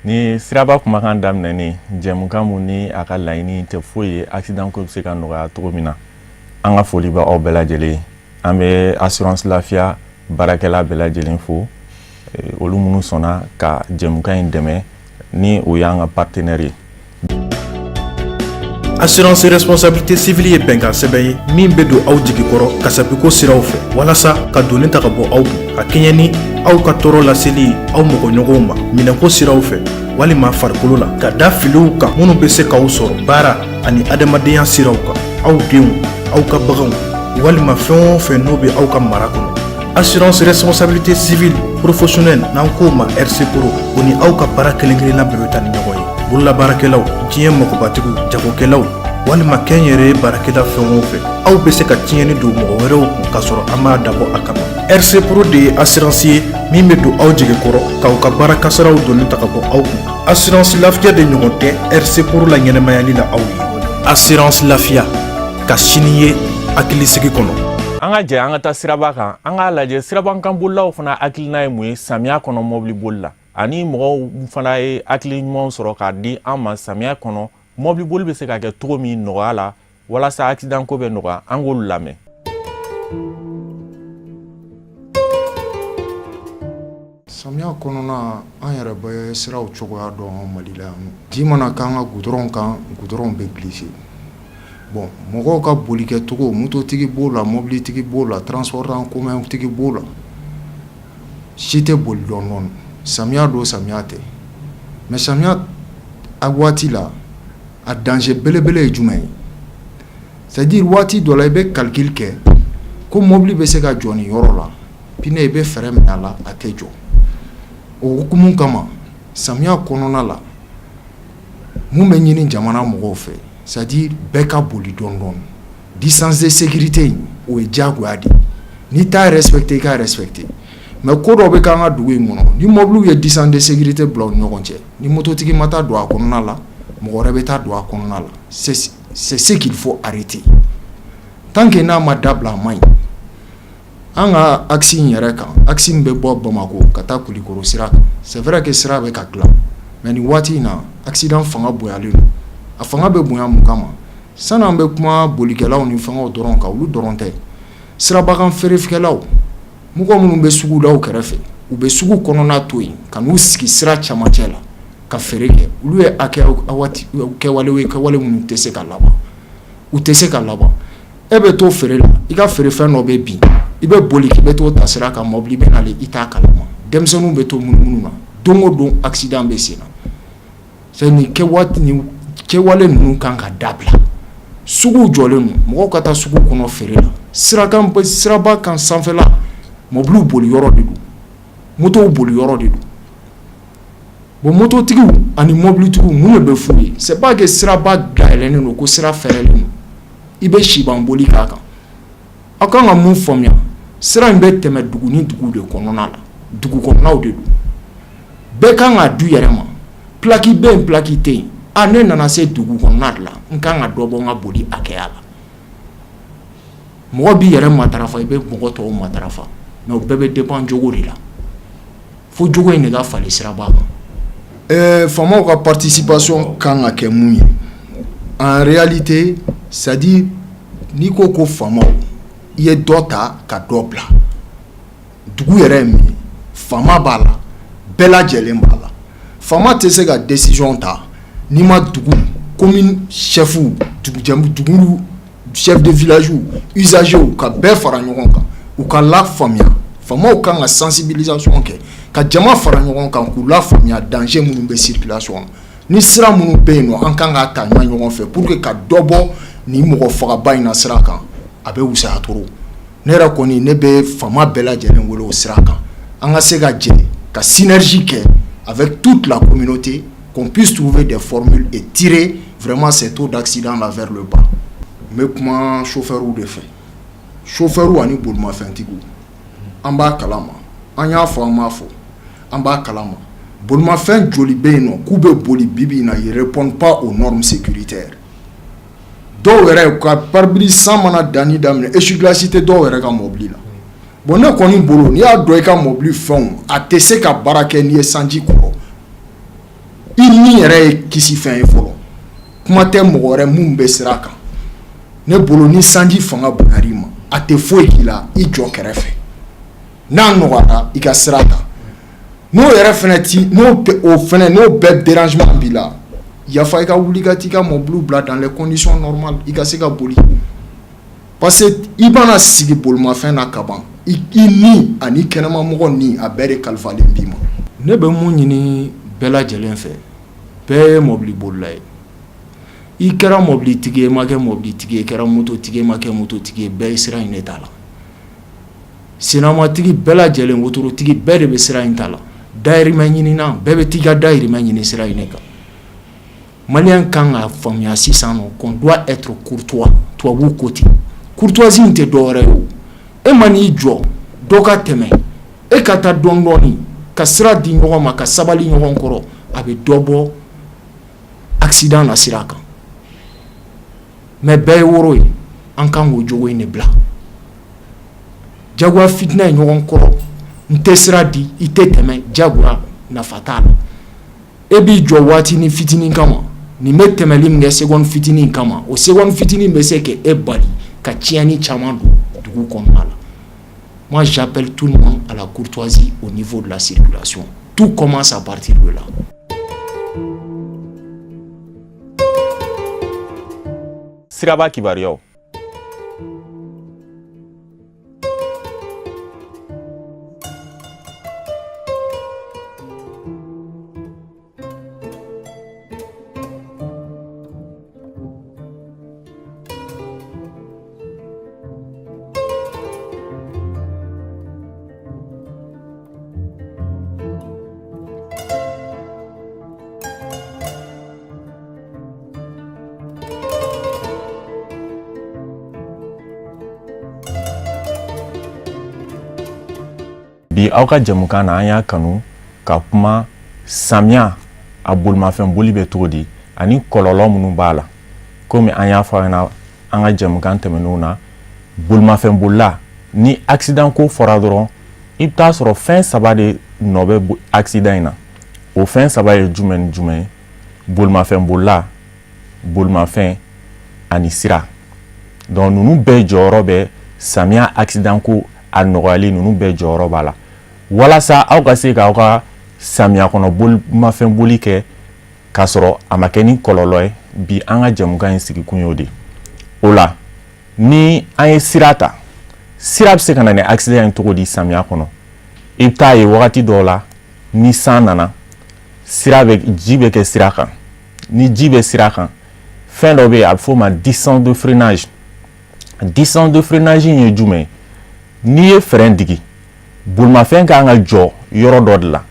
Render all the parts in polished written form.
Ni siraba kumakan daminɛnen, jɛmukan mun ni a ka laɲini tɛ foyi ye accident ko bɛ se ka nɔgɔya cogo min na, an ka foli bɛ aw bɛɛ lajɛlen. An bɛ Assurance Lafiya baarakɛla bɛɛ lajɛlen fo, olu minnu sɔnna ka jɛmukan in dɛmɛ ni o y'an ka partenaire ye. Assurance responsabilité civile ye bɛnkan sɛbɛn ye min bɛ don aw jigi kɔrɔ kasabiko siraw fɛ, walasa ka doni ta ka bɔ aw kun ka kɛɲɛ ni aw ka tɔɔrɔ laseli ye aw mɔgɔɲɔgɔnw ma minɛnko siraw fɛ walima farikolo la, ka da filiw kan minnu bɛ se k'aw sɔrɔ baara ani adamadenya siraw kan, aw denw, aw ka baganw walima fɛn o fɛn n'o bɛ aw ka mara kɔnɔ. Assurance responsabilité civile professionnelle, n'an k'o ma RC Pro, o ni aw ka baara kelen kelenna bɛɛ bɛ taa ni ɲɔgɔn ye. Bololabaarakɛlaw, diɲɛ magobatigiw, jagokɛlaw walima kɛnyɛrɛye baarakɛla, fɛn o fɛn, aw bɛ se ka tiɲɛni don mɔgɔ wɛrɛw kun k'a sɔrɔ an m'a dabɔ a kama. RC Pro de ye assurance ye min bɛ don aw jigi kɔrɔ k'aw ka baara kasaraw doni ta ka bɔ aw kun. Assurance Lafiya de ɲɔgɔn tɛ RC Pro la ɲɛnɛmayali la aw ye. Assurance Lafiya, ka sini ye hakilisigi kɔnɔ. An ka jɛ an ka taa siraba kan, an k'a lajɛ sirabakan bolilaw fana hakilina ye mun ye samiya kɔnɔ mɔbili boli la, ani mɔgɔw fana ye hakili ɲumanw sɔrɔ k'a di an ma samiya kɔnɔ mɔbili boli bɛ se ka kɛ cogo min nɔgɔya la walasa accident ko bɛ nɔgɔya. An k'olu lamɛn. Samiya kɔnɔna, an yɛrɛ bɛ siraw cogoya dɔn Mali la yan. Ji mana k'an ka goudron kan, goudron bɛ glisser. Bon, mɔgɔw ka boli kɛcogo, mototigi b'o la, mobilitigi b'o la, transport en commun tigi b'o la, si tɛ boli dɔɔni dɔɔni. Samiya don, samiya tɛ, mais samiya a waati la, a danger belebele ye jumɛn ye? C'est à dire, waati dɔ la, i bɛ calcul kɛ ko mobili bɛ se ka jɔ nin yɔrɔ la, pneu, i bɛ frein minɛ a la, a tɛ jɔ. O hukumu kama, samiya kɔnɔna la, mun bɛ ɲini jamana mɔgɔw fɛ? C'est à dire, bɛɛ ka boli dɔɔni dɔɔni. Distance de sécurité in, o ye diyagoya de ye. N'i t'a respecté, i k'a respecté. Mais ko dɔ bɛ k'an ka dugu in kɔnɔ, ni mobiliw ye distance de sécurité bila u ni ɲɔgɔn cɛ, ni mototigi ma taa don a kɔnɔna la, mɔgɔ wɛrɛ bɛ taa don a kɔnɔna la. C'est ce qu'il faut arrêter. Tant que n'a ma dabila, a man ɲi. An ka axe in yɛrɛ kan, axe min bɛ bɔ Bamakɔ ka taa Kulikoro sira kan, c'est vrai que sira bɛ ka dilan, mais nin waati in na, accident fanga bonyalen don. A fanga bɛ bonya mun kama? Sani an bɛ kuma bolikɛlaw ni fɛngɛw dɔrɔn kan, olu dɔrɔn tɛ. Sirabakan feerekɛlaw, mɔgɔ minnu bɛ sugudaw kɛrɛfɛ, u bɛ sugu kɔnɔna to yen ka n'u sigi sira camancɛ la ka feere kɛ, olu ye kɛwale ye, kɛwale minnu tɛ se ka laban, u tɛ se ka laban. E bɛ to feere la, i ka feerefɛn dɔ bɛ bin, i bɛ boli k'i bɛ t'o ta sira kan, mobili bɛ nalen, i t'a kalama. Denmisɛnninw bɛ to munumunu na. Don o don, accident bɛ sen na. C'est nin kɛwaati, nin kɛwale ninnu kan ka dabila. Suguw jɔlen don, mɔgɔw ka taa sugu kɔnɔ feere la. Sirakan, siraba kan sanfɛla, mobiliw boli yɔrɔ de don, motow boli yɔrɔ de don. Bon, mototigiw ani mobilitigiw, mun de bɛ f'u ye? C'est pas que siraba dayɛlɛnnen don ko sira fɛrɛlen don, i bɛ siban boli k'a kan. Aw kan ka mun faamuya? Sira in bɛ tɛmɛ dugu ni dugu de kɔnɔna la, dugu kɔnɔnaw de don. Bɛɛ kan ka du yɛrɛ ma, plaque bɛ yen, plaque tɛ yen. A ne nana se dugu kɔnɔna de la, n kan ka dɔ bɔ n ka boli hakɛya la. Mɔgɔ b'i yɛrɛ matarafa, i bɛ mɔgɔ tɔw matarafa, mais o bɛɛ bɛ dépend jogo de la. Fo jogo in de ka falen siraba kan. Faamaw ka participation kan ka kɛ mun ye en réalité? C'est à dire, n'i ko ko faamaw, i ye dɔ ta ka dɔ bila. Dugu yɛrɛ ye min ye, faama b'a la, bɛɛ lajɛlen b'a la. Faama tɛ se ka décision ta n'i ma dugu commune chef, dugu chef de village, usagers, ka bɛɛ fara ɲɔgɔn kan, u ka lafaamuya. Faamaw kan ka sensibilisation kɛ ka jama fara ɲɔgɔn kan k'u lafaamuya danger minnu bɛ circulation na, ni sira minnu bɛ yen nɔ, an kan ka ta ɲɔgɔn fɛ pour que ka dɔ bɔ nin mɔgɔ fagaba in na sira kan. A bɛ wusaya trop. Ne yɛrɛ kɔni, ne bɛ faama bɛɛ lajɛlen wele o sira kan, an ka se ka jɛ ka synergie kɛ avec toute la communauté, qu'on puisse trouver des formules et tirer vraiment ces taux d'accident là vers le bas. N bɛ kuma chauffeur de fɛ, chauffeur ani bolimafɛntigiw. An b'a kalama, an y'a fɔ, an m'a fɔ, an b'a kalama. Bolimafɛn joli bɛ yen nɔ k'u bɛ boli bi bi in na, ils répondent pas aux normes sécuritaires? Dɔw yɛrɛ ka pare-brise, san mana danni daminɛ, essuie-glace tɛ dɔw yɛrɛ ka mobili la. Bon, ne kɔni bolo, n'i y'a dɔn i ka mobili fɛnw a tɛ se ka baara kɛ n'i ye sanji kɔrɔ. I ni yɛrɛ ye kisi fɛn ye fɔlɔ, kuma tɛ mɔgɔ wɛrɛ mun bɛ sira kan. Ne bolo, ni sanji fanga bonyara i ma, a tɛ foyi k'i la, i jɔ kɛrɛfɛ. N'a nɔgɔyara, i ka sira ta. N'o yɛrɛ fana ti, n'o o fana, n'o bɛɛ dérangement b'i la, yafa, i ka wuli ka t'i ka mobili bila dans les conditions normales, i ka se ka boli, parce que i mana sigi bolimafɛn na ka ban, i ni ani kɛnɛmamɔgɔ ni, a bɛɛ de kalifalen b'i ma. Ne bɛ mun ɲini bɛɛ lajɛlen fɛ, bɛɛ ye mobili bolila ye, i kɛra mobilitigi ye, i ma kɛ mobilitigi ye, i kɛra mototigi ye, i ma kɛ mototigi ye, bɛɛ ye sira in de ta la. Senamatigi bɛɛ lajɛlen, wotorotigi bɛɛ de bɛ sira in ta la. Dayirimɛ ɲinina, bɛɛ bɛ t'i ka dayirimɛ ɲini sira in de kan. Malien kan ka faamuya sisan nɔ qu'on doit être courtois. Tubabuw ko ten. Courtoisie in tɛ dɔwɛrɛ ye o, e ma n'i jɔ dɔ ka tɛmɛ, e ka taa dɔɔni dɔɔni, ka sira di ɲɔgɔn ma, ka sabali ɲɔgɔn kɔrɔ, a bɛ dɔ bɔ accident na sira kan. Mais bɛɛ ye woro ye, an kan k'o jogo in de bila. Jagoya fitinɛ ye ɲɔgɔn kɔrɔ, n tɛ sira di, i tɛ tɛmɛ, jagoya, nafa t'a la. E b'i jɔ waatinin fitinin kama, nin bɛ tɛmɛli min kɛ seconde fitinin kama, o seconde fitinin bɛ se k'e bali ka tiɲɛni caman don dugu kɔnɔna la. Moi, j'appelle tout le monde à la courtoisie au niveau de la circulation. Tout commence à partir de là. Siraba kibaruyaw. Bi aw ka jɛmukan na, an y'a kanu ka kuma samiya a bolimafɛn boli bɛ cogo di ani kɔlɔlɔ minnu b'a la. Komi an y'a fɔ aw ɲɛna an ka jɛmukan tɛmɛnenw na, bolimafɛn bolila ni accident ko fɔra dɔrɔn, i bɛ taa sɔrɔ fɛn saba de nɔ bɛ accident in na. O fɛn saba ye jumɛn ni jumɛn ye? Bolimafɛn bolila, bolimafɛn ani sira. Donc ninnu bɛɛ jɔyɔrɔ bɛ samiya accident ko a nɔgɔyali, ninnu bɛɛ jɔyɔrɔ b'a la. Walasa aw ka se k'aw ka samiya kɔnɔ bolimafɛn boli kɛ k'a sɔrɔ a ma kɛ ni kɔlɔlɔ ye, bi an ka jɛmukan in sigikun y'o de. O la, ni an ye sira ta, sira bɛ se ka na ni accident ye cogo di samiya kɔnɔ? I bɛ taa ye wagati dɔw la, ni san nana, sira bɛ, ji bɛ kɛ sira kan. Ni ji bɛ sira kan, fɛn dɔ bɛ yen, a bɛ f'o ma distance de freinage. Distance de freinage in ye jumɛn ye? N'i ye frein digi, bolimafɛn kan ka jɔ yɔrɔ dɔ de la.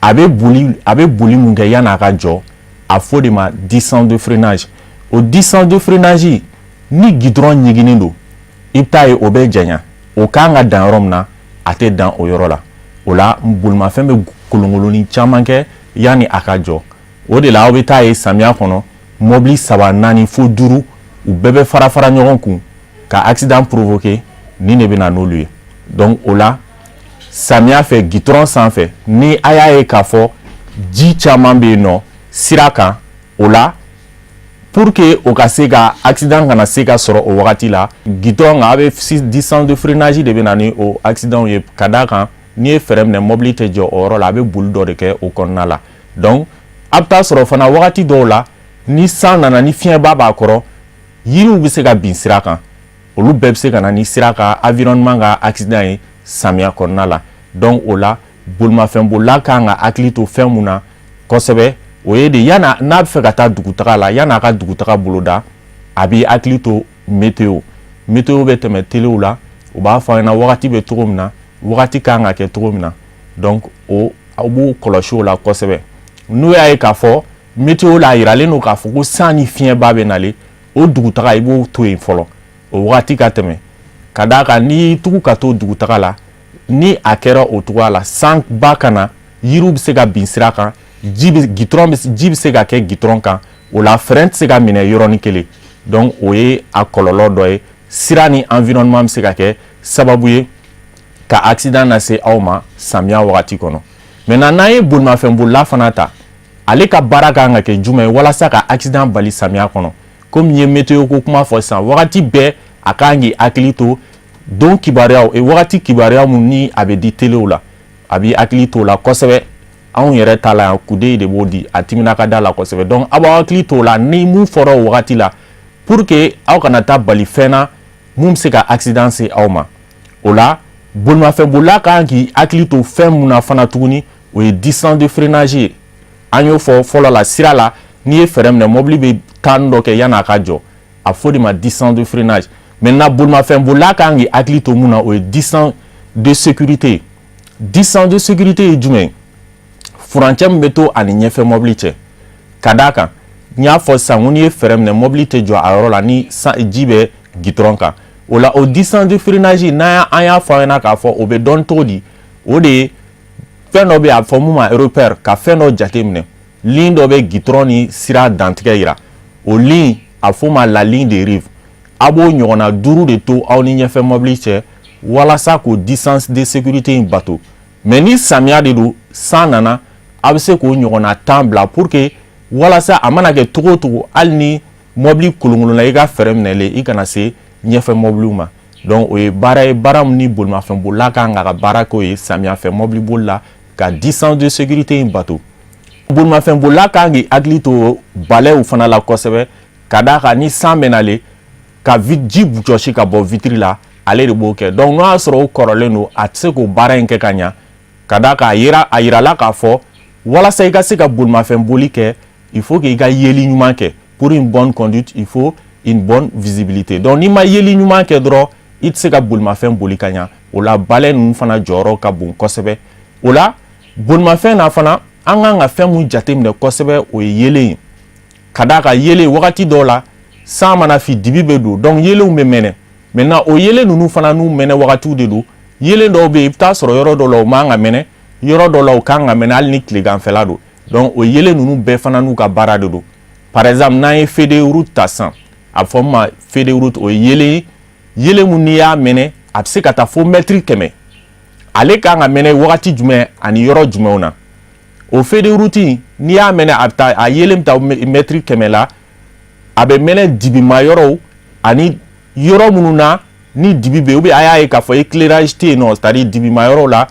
A bɛ boli mun kɛ yanni a ka jɔ, a fɔ de ma distance de freinage. O distance de freinage, ni gidɔrɔn ɲiginnen don, i bɛ taa ye o bɛ janya. O kan ka dan yɔrɔ min na, a tɛ dan o yɔrɔ la. O la, bolimafɛn bɛ kolonkolonni caman kɛ yanni a ka jɔ. O de la, aw bɛ taa ye samiya kɔnɔ, mɔbili saba, naani fo duuru, u bɛɛ bɛ fara fara ɲɔgɔn kun ka accident provoquer. Nin de bɛ na n'olu ye. Donc o la, samiya fɛ, gidɔrɔn sanfɛ, ni a y'a ye k'a fɔ ji caman bɛ yen nɔ sira kan, o la, pour que o ka se ka accident kana se ka sɔrɔ o wagati la gidɔrɔn kan, a bɛ distance de freinage de bɛ na ni o accident ye. Ka d'a kan, n'i ye frein minɛ, mɔbili tɛ jɔ o yɔrɔ la, a bɛ boli dɔ de kɛ o kɔnɔna la. Donc a bɛ taa sɔrɔ fana, wagati dɔw la, ni san nana, ni fiɲɛba b'a kɔrɔ, yiriw bɛ se ka bin sira kan. Olu bɛɛ bɛ se ka na ni sira ka environnement ka accident ye samiya kɔnɔna la. Donc o la, bolimafɛnbolila kan ka hakili to fɛn mun na kosɛbɛ, o ye de yan'a n'a bɛ fɛ ka taa dugutaga la, yan'a ka dugutaga boloda, a b'i hakili to météo. Météo bɛ tɛmɛ telew la, u b'a fɔ a ɲɛna wagati bɛ cogo min na, wagati kan ka kɛ cogo min na. Donc o, aw b'u kɔlɔsi o la kosɛbɛ. N'u y'a ye k'a fɔ météo la, a yiralen don k'a fɔ ko san ni fiɲɛba bɛ nalen, o dugutaga, i b'o to yen fɔlɔ, o wagati ka tɛmɛ. Ka d'a kan, n'i tugu ka to dugutaga la, ni a kɛra o cogoya la, sanba ka na, yiriw bɛ se ka bin sira kan, ji bɛ gitɔrɔn bɛ, ji bɛ se ka kɛ gitɔrɔn kan. O la, frein tɛ se ka minɛ yɔrɔnin kelen. Donc o ye a kɔlɔlɔ dɔ ye. Sira ni environnement bɛ se ka kɛ sababu ye ka accident lase aw ma samiya wagati kɔnɔ. Maintenant, n'an ye bolimafɛnbolila fana ta, Ale ka baara kan ka kɛ jumɛn ye walasa ka accident bali samiya kɔnɔ? Komi n ye météo ko kuma fɔ sisan, wagati bɛɛ a kan k'i hakili to don kibaruyaw, wagati kibaruya mun ni a bɛ di telew la, a b'i hakili to o la kosɛbɛ. Anw yɛrɛ ta la yan, kude de b'o di, a timina ka da la kosɛbɛ. Donc aw b'aw hakili to o la ni mun fɔra o wagati la, pour que aw kana taa bali fɛn na mun bɛ se ka accident se aw ma. O la, bolimafɛnbolila kan k'i hakili to fɛn mun na fana tuguni, o ye distance de freinage ye. An y'o fɔ fɔlɔ la, sira la, n'i ye frein minɛ, mobili bɛ taa dɔ kɛ yan'a ka jɔ, a fɔ de ma distance de freinage. Maintenant, bolimafɛnbolila kan k'i hakili to mun na, o ye distance de sécurité. Distance de sécurité ye jumɛn ye? Furancɛ min bɛ to ani ɲɛfɛ mobili cɛ. Ka d'a kan, n y'a fɔ sisan ko n'i ye frein minɛ, mobili tɛ jɔ a yɔrɔ la ni ji bɛ gitɔrɔn kan. O la, o distance de freinage n'an an y'a fɔ aw ɲɛna k'a fɔ o bɛ dɔn cogo di? O de ye fɛn dɔ bɛ yen, a bɛ fɔ mun ma repère, ka fɛn dɔ jate minɛ. Ligne dɔ bɛ gitɔrɔn ni sira dantigɛ yira, o ligne a fɔ ma la ligne de rive. A b'o ɲɔgɔnna 5 de to aw ni ɲɛfɛ mobili cɛ walasa k'o distance de sécurité in bato. Mais ni samiya de don, san nana, a bɛ se k'o ɲɔgɔnna 10 bila pour que walasa a mana kɛ cogo o cogo, hali ni mobili kolonkolonna, i ka frein minɛlen, i kana se ɲɛfɛ mɔbiliw ma. Donc o ye baara ye, baara min ni bolimafɛnbolila kan k'a ka baara k'o ye samiya fɛ mobili boli la, ka distance de sécurité in bato. Bolimafɛnbolila kan k'i hakili to balaiw fana la kosɛbɛ, ka d'a kan ni san bɛ nalen ka ji jɔsi ka bɔ vitre la, ale de b'o kɛ. Donc n'o y'a sɔrɔ o kɔrɔlen don, a tɛ se k'o baara in kɛ ka ɲa. Ka d'a kan, a yirala k'a fɔ walasa i ka se ka bolimafɛn boli kɛ, il faut que i ka yeli ɲuman kɛ. Pour une bonne conduite, il faut une bonne visibilité. Donc n'i ma yeli ɲuman kɛ dɔrɔn, i tɛ se ka bolimafɛn boli ka ɲa. O la, balai ninnu fana jɔyɔrɔ ka bon kosɛbɛ. O la, bolimafɛn na fana, an kan ka fɛn mun jateminɛ kosɛbɛ, o ye yelen ye. Ka d'a kan, yelen, wagati dɔw la, san mana fi, dibi bɛ don, donc yelenw bɛ mɛnɛ. Maintenant, o yelen ninnu fana n'u mɛnɛ wagatiw de don. Yelen dɔw bɛ yen, i bɛ taa sɔrɔ yɔrɔ dɔw la, u man ka mɛnɛ, yɔrɔ dɔw la, u kan ka mɛnɛ hali ni tileganfɛla don. Donc o yelen ninnu bɛɛ fana n'u ka baara de don. Par exemple, n'an ye feu de route ta sisan, a bɛ fɔ min ma feu de route, o ye yelen ye, yelen mun n'i y'a mɛnɛ, a bɛ se ka taa fo mɛtiri 100. Ale kan ka mɛnɛ wagati jumɛn ani yɔrɔ jumɛnw na? O feu de route in, n'i y'a mɛnɛ, a bɛ taa, a yelen bɛ taa mɛtiri 100 la. A bɛ mɛnɛ dibima yɔrɔw ani yɔrɔ minnu na ni dibi bɛ yen, ou bien a y'a ye k'a fɔ éclairage tɛ yen nɔ, c'est à dire dibima yɔrɔw la,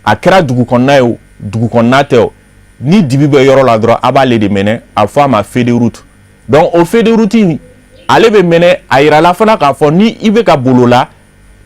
a kɛra dugu kɔnɔna ye o, dugu kɔnɔna tɛ o, ni dibi bɛ yɔrɔ la dɔrɔn, a b'ale de mɛnɛ, a bɛ fɔ a ma feu de route. Donc o feu de route in, ale bɛ mɛnɛ. A yirala fana k'a fɔ ni i bɛ ka boli o la,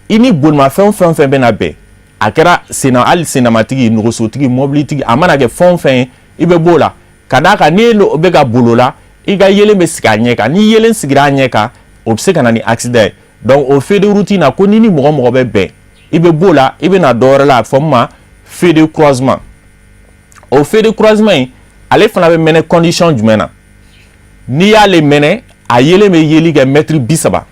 i ni bolimafɛn fɛn o fɛn bɛna bɛn, a kɛra senna, hali sennamatigi, nɛgɛsotigi, mɔbilitigi, a mana kɛ fɛn o fɛn ye, i bɛ b'o la. Ka d'a kan, n'e bɛ ka boli o la, i ka yelen bɛ sigi a ɲɛ kan. Ni yelen sigira a ɲɛ kan, o bɛ se ka na ni accident ye. Donc o feu de route in na, ko ni mɔgɔ mɔgɔ bɛ bɛn, i bɛ b'o la, i bɛ na dɔ wɛrɛ la, a bɛ fɔ min ma feu de croisement. O feu de croisement in, ale fana bɛ mɛnɛ condition jumɛn na? N'i y'ale mɛnɛ, a yelen bɛ yeli kɛ mɛtiri 30.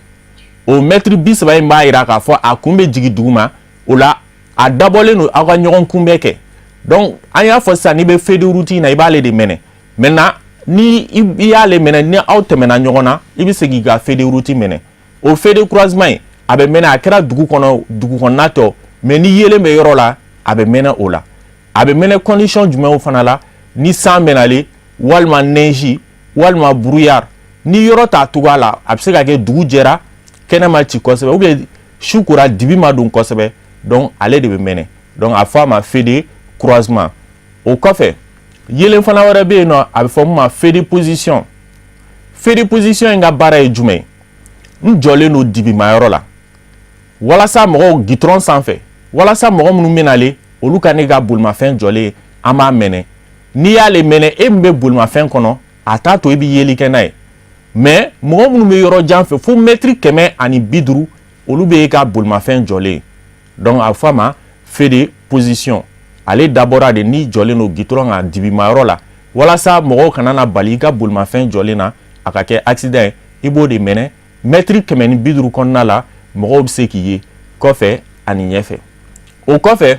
O mɛtiri 30 in b'a yira k'a fɔ a kun bɛ jigin duguma. O la, a dabɔlen don aw ka ɲɔgɔn kunbɛn kɛ. Donc an y'a fɔ sisan, n'i bɛ feu de route in na, i b'ale de mɛnɛ. Maintenant, ni i y'ale mɛnɛ, ni aw tɛmɛna ɲɔgɔn na, i bɛ segin k'i ka feu de route mɛnɛ. O feu de croisement in, a bɛ mɛnɛ, a kɛra dugu kɔnɔ, dugu kɔnɔna tɛ, mais ni yelen bɛ yɔrɔ la, a bɛ mɛnɛ o la. A bɛ mɛnɛ condition jumɛnw fana la? Ni san bɛ nalen, walima neige, walima brouillard, ni yɔrɔ t'a cogoya la, a bɛ se ka kɛ dugu jɛra, kɛnɛ ma ci kosɛbɛ, ou bien su kora, dibi ma don kosɛbɛ, donc ale de bɛ mɛnɛ. Donc a fɔ a ma feu de croisement. O kɔfɛ, yelen fana wɛrɛ bɛ yen nɔ, a bɛ fɔ min ma feu de position. Feu de position in ka baara ye jumɛn ye? N jɔlen don dibimayɔrɔ la, walasa mɔgɔw gitɔrɔn sanfɛ, walasa mɔgɔ minnu bɛ nalen, olu ka ne ka bolimafɛn jɔlen, an b'a mɛnɛ. N'i y'ale mɛnɛ, e min bɛ bolimafɛn kɔnɔ, a t'a to i bɛ yeli kɛ n'a ye, mais mɔgɔ minnu bɛ yɔrɔ jan fɛ, fo mɛtiri 150, olu bɛ e ka bolimafɛn jɔlen. Donc a bɛ fɔ a ma feu de position. Ale dabɔra de n'i jɔlen don gitɔrɔn kan dibimayɔrɔ la, walasa mɔgɔw kana na bali i ka bolimafɛn jɔlen na, a ka kɛ accident ye, i b'o de mɛnɛ. Mɛtiri 150 kɔnɔna la, mɔgɔw bɛ se k'i ye kɔfɛ ani ɲɛfɛ. O kɔfɛ,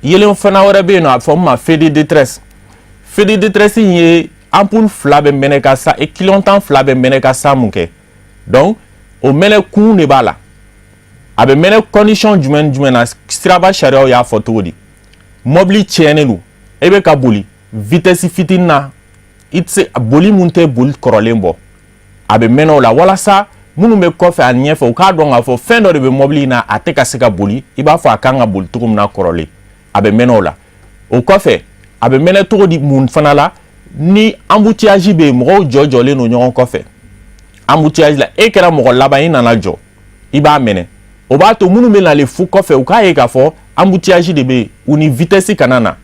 yelen fana wɛrɛ bɛ yen nɔ, a bɛ fɔ min ma feu de détresse. Feu de détresse in ye ampoule fila bɛ mɛnɛ ka sa, clignotant fila bɛ mɛnɛ ka sa mun kɛ. Donc o mɛnɛ kun de b'a la. A bɛ mɛnɛ condition jumɛn ni jumɛn na? Siraba sariyaw y'a fɔ cogo di? Mɔbili tiɲɛnen don, e bɛ ka boli, vitesse fitinin na, i tɛ se boli mun tɛ boli kɔrɔlen bɔ, a bɛ mɛnɛ o la walasa minnu bɛ kɔfɛ ani ɲɛfɛ, u k'a dɔn k'a fɔ fɛn dɔ de bɛ mɔbili in na, a tɛ ka se ka boli i b'a fɔ a kan ka boli cogo min na kɔrɔlen. A bɛ mɛnɛ o la. O kɔfɛ, a bɛ mɛnɛ cogo di mun fana la? Ni embouteillage bɛ yen, mɔgɔw jɔ jɔlen don ɲɔgɔn kɔfɛ embouteillage la, e kɛra mɔgɔ laban, i nana jɔ, i b'a mɛnɛ. O b'a to minnu bɛ nalen fu kɔfɛ, u k'a ye k'a fɔ embouteillage de bɛ yen, u ni vitesse kana na.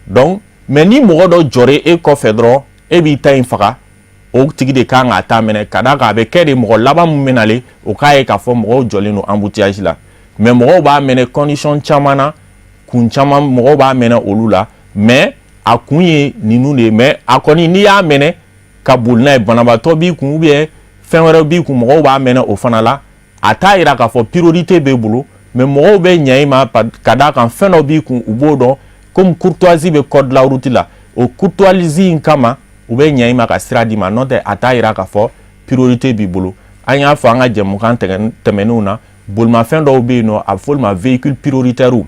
Donc mais ni mɔgɔ dɔ jɔra e kɔfɛ dɔrɔn, e b'i ta in faga, o tigi de kan k'a ta minɛ, ka d'a kan a bɛ kɛ de mɔgɔ laban min bɛ nalen, o k'a ye k'a fɔ mɔgɔw jɔlen don embouteillage la. Mais mɔgɔw b'a mɛnɛ condition caman na, kun caman mɔgɔw b'a mɛnɛ olu la, mais a kun ye ninnu de ye. Mais a kɔni, n'i y'a mɛnɛ ka boli n'a ye, banabaatɔ b'i kun ou bien fɛn wɛrɛ b'i kun, mɔgɔw b'a mɛnɛ o fana la. A t'a yira k'a fɔ priorité b'e bolo, mais mɔgɔw bɛ ɲɛ i ma ka d'a kan fɛn dɔ b'i kun, u b'o dɔn. Comme courtoisie bɛ code de la route la, o courtoisie in kama u bɛ ɲɛ i ma ka sira d'i ma. N'o tɛ, a t'a yira k'a fɔ priorité b'i bolo. An y'a fɔ an ka jɛmukan tɛmɛnenw na, bolimafɛn dɔw bɛ yen nɔ, a bɛ fɔ olu ma véhicule prioritaire.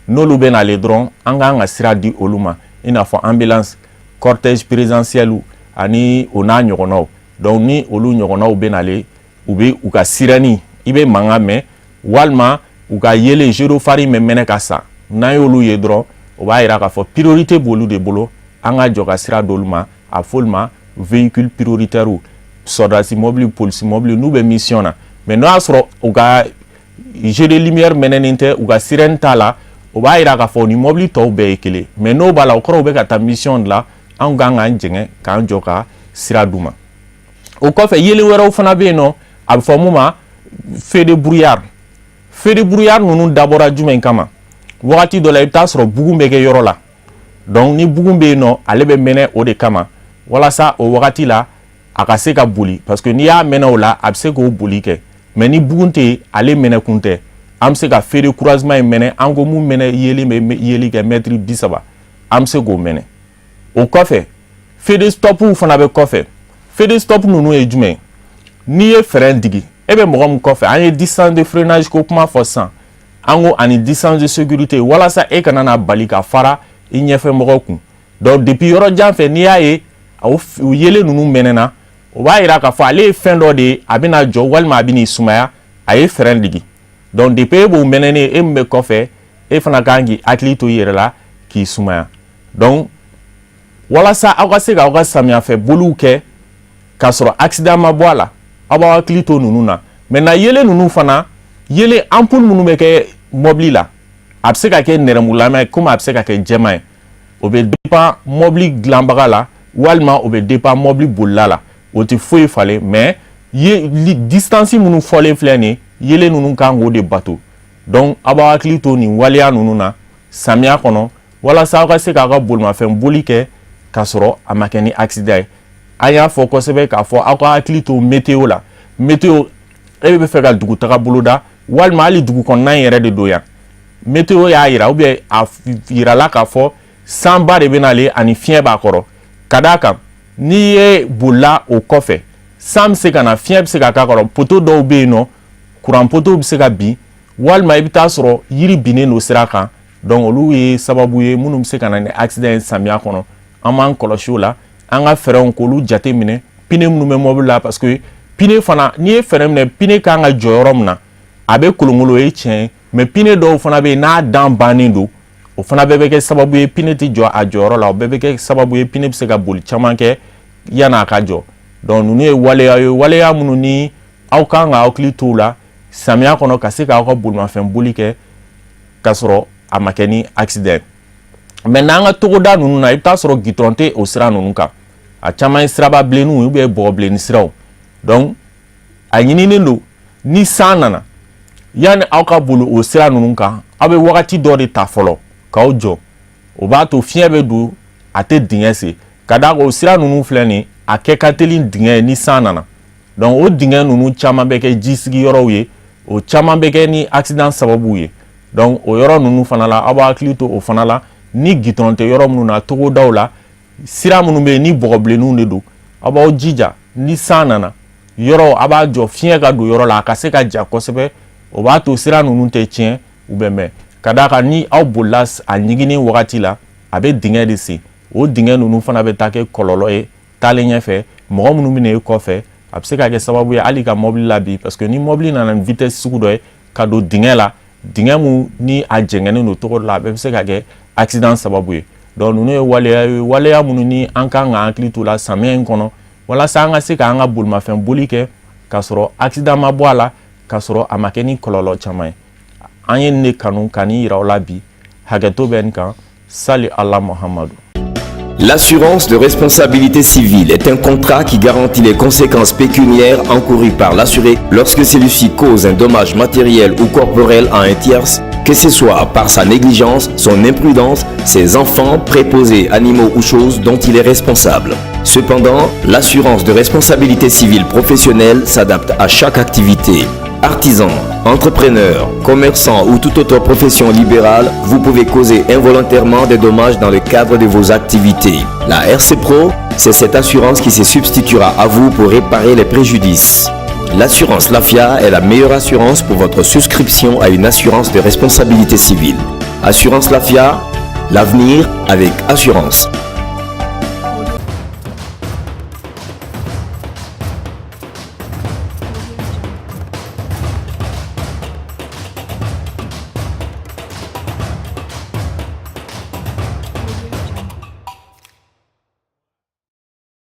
N'olu bɛ nalen dɔrɔn, an k'an ka sira di olu ma, i n'a fɔ ambulance, cortège présidentiel ani o n'a ɲɔgɔnnaw. Donc ni olu ɲɔgɔnnaw bɛ nalen, u bɛ u ka sirɛni, i bɛ mankan mɛn, walima u ka yelen gyrophare bɛ mɛnɛ ka sa. N'an y'olu ye dɔrɔn, o b'a yira k'a fɔ priorité b'olu de bolo, an ka jɔ ka sira d'olu ma. A fɔ olu ma véhicule prioritaire. Sɔrɔdasi mobili, polisi mobili, n'u bɛ mission na, mais n'o y'a sɔrɔ u ka jeu de lumière mɛnɛnen tɛ, u ka sirène t'a la, o b'a yira k'a fɔ ni mobili tɔw bɛɛ ye kelen. Mais n'o b'a la, o kɔrɔ u bɛ ka taa mission de la, anw kan k'an jɛngɛ k'an jɔ ka sira d'u ma. O kɔfɛ, yelen wɛrɛw fana bɛ yen nɔ, a bɛ fɔ mun ma feu de brouillard. Feu de brouillard ninnu dabɔra jumɛn kama? Wagati dɔ la, i bɛ taa sɔrɔ bugun bɛ kɛ yɔrɔ la. Donc ni bugun bɛ yen nɔ, ale bɛ mɛnɛ o de kama, walasa o wagati la a ka se ka boli, parce que n'i y'a mɛnɛ o la, a bɛ se k'o boli kɛ. Mais ni bugun tɛ yen, ale mɛnɛ kun tɛ. An bɛ se ka feu de croisement in mɛnɛ. An ko mun mɛnɛ yelen bɛ yeli kɛ mɛtiri 30, an bɛ se k'o mɛnɛ. O kɔfɛ, feu de stop fana bɛ kɔfɛ. Feu de stop ninnu ye jumɛn? N'i ye frein digi, e bɛ mɔgɔ min kɔfɛ, an ye distance de freinage ko kuma fɔ sisan, an ko ani distance de sécurité, walasa e kana na bali ka fara i ɲɛfɛ mɔgɔw kun. Donc depuis yɔrɔ jan fɛ, n'i y'a ye o yelen ninnu mɛnɛna, o b'a yira k'a fɔ ale ye fɛn dɔ de ye, a bɛna jɔ walima a bɛn'i sumaya, a ye frein digi. Donc depuis e b'o mɛnɛnen, e min bɛ kɔfɛ, e fana kan k'i hakili to i yɛrɛ la k'i sumaya. Donc walasa aw ka se k'aw ka samiyafɛ boliw kɛ k'a sɔrɔ accident ma bɔ a la, aw b'aw hakili to ninnu na. Maintenant, yelen ninnu fana, yelen ampoule minnu bɛ kɛ mɔbili la, a bɛ se ka kɛ nɛrɛmugulama ye komi a bɛ se ka kɛ jɛman ye. O bɛ dépend mɔbili dilanbaga la walima o bɛ dépend mɔbili bolila la, o tɛ foyi falen. Mais ye distance minnu fɔlen filɛ nin ye, yelen ninnu kan k'o de bato. Donc aw b'aw hakili to nin waleya ninnu na samiya kɔnɔ, walasa aw ka se k'aw ka bolimafɛn boli kɛ k'a sɔrɔ a ma kɛ ni accident ye. An y'a fɔ kosɛbɛ k'a fɔ aw ka hakili to météo la. Météo, e bɛ fɛ ka dugutaga boloda walima hali dugu kɔnɔna in yɛrɛ de don yan, météo y'a yira ou bien a yirala k'a fɔ sanba de bɛ nalen ani fiɲɛ b'a kɔrɔ, ka d'a kan n'i ye bolila o kɔfɛ, san bɛ se ka na, fiɲɛ bɛ se ka k'a kɔrɔ, poteau dɔw bɛ yen nɔ, kuran poteau bɛ se ka bin, walima i bɛ taa sɔrɔ yiri binnen don sira kan. Donc olu ye sababu ye minnu bɛ se ka na ni accident ye samiya kɔnɔ. An b'an kɔlɔsi o la, an ka fɛɛrɛw k'olu jate minɛ, pneu minnu bɛ mobili la, parce que pneu fana, n'i ye fɛɛrɛ minɛ, pneu kan ka jɔ yɔrɔ min na, a bɛ kolonkolon, o ye tiɲɛ ye. Mais pneu dɔw fana bɛ yen, n'a dan bannen don, o fana bɛɛ bɛ kɛ sababu ye pneu tɛ jɔ a jɔyɔrɔ la. O bɛɛ bɛ kɛ sababu ye pneu bɛ se ka boli caman kɛ yan'a ka jɔ. Donc ninnu ye waleya ye, waleya minnu ni aw kan ka hakili to u la samiya kɔnɔ, ka se k'aw ka bolimafɛn boli kɛ k'a sɔrɔ a ma kɛ ni accident. Mais n'an ka togoda ninnu na, i bɛ taa sɔrɔ goudron tɛ o sira ninnu kan, a caman ye siraba bilenninw ou bien bɔgɔ bilenni siraw. Donc a ɲininen don, ni san nana, yanni aw ka boli o sira ninnu kan, aw bɛ wagati dɔ de ta fɔlɔ k'aw jɔ. O b'a to fiɲɛ bɛ don, a tɛ dingɛ sen, ka d'a kan o sira ninnu filɛ nin, a kɛ ka teli dingɛ ye ni san nana. Donc o dingɛ ninnu caman bɛ kɛ ji sigiyɔrɔw ye, o caman bɛ kɛ ni accident sababu ye. Donc o yɔrɔ ninnu fana la, aw b'a hakili to o fana la. Ni goudron tɛ yɔrɔ minnu na, togodaw la, sira minnu bɛ yen ni bɔgɔ bilenninw de don, aw b'aw jija, ni san nana, yɔrɔ a b'a jɔ fiɲɛ ka don yɔrɔ la, a ka se ka ja kosɛbɛ. O b'a to sira ninnu tɛ tiɲɛ, u bɛ mɛn, ka d'a kan ni aw bolila a ɲiginni wagati la, a bɛ dingɛ de sen. O dingɛ ninnu fana bɛ taa kɛ kɔlɔlɔ ye taalen ɲɛfɛ. Mɔgɔ minnu bɛ na e kɔfɛ, a bɛ se ka kɛ sababu ye hali ka mɔbili labin, parce que ni mɔbili nana ni vitesse sugu dɔ ye ka don dingɛ la, dingɛ mun ni a jɛngɛnnen don cogo dɔ la, a bɛɛ bɛ se ka kɛ accident sababu ye. Donc ninnu ye waleya ye, waleya minnu ni an kan ka hakili to la samiya in kɔnɔ, walasa an ka se k'an ka bolimafɛn boli kɛ k'a sɔrɔ accident ma bɔ a la, k'a sɔrɔ a ma kɛ ni kɔlɔlɔ caman ye. An ye nin de kanu ka nin yira aw la bi. Hakɛto bɛ nin kan. Sali ala Muhamadu. L'assurance de responsabilité civile est un contrat qui garantit les conséquences pécuniaires encourues par l'assuré lorsque celui-ci cause un dommage matériel ou corporel à un tierce, que ce soit par sa négligence, son imprudence, ses enfants, préposés, animaux ou choses dont il est responsable. Cependant, l'assurance de responsabilité civile professionnelle s'adapte à chaque activité. Artisan, entrepreneur, commerçant ou toute autre profession libérale, vous pouvez causer involontairement des dommages dans le cadre de vos activités. La RC Pro, c'est cette assurance qui se substituera à vous pour réparer les préjudices. L'assurance Lafia est la meilleure assurance pour votre souscription à une assurance de responsabilité civile. Assurance Lafia, l'avenir avec assurance.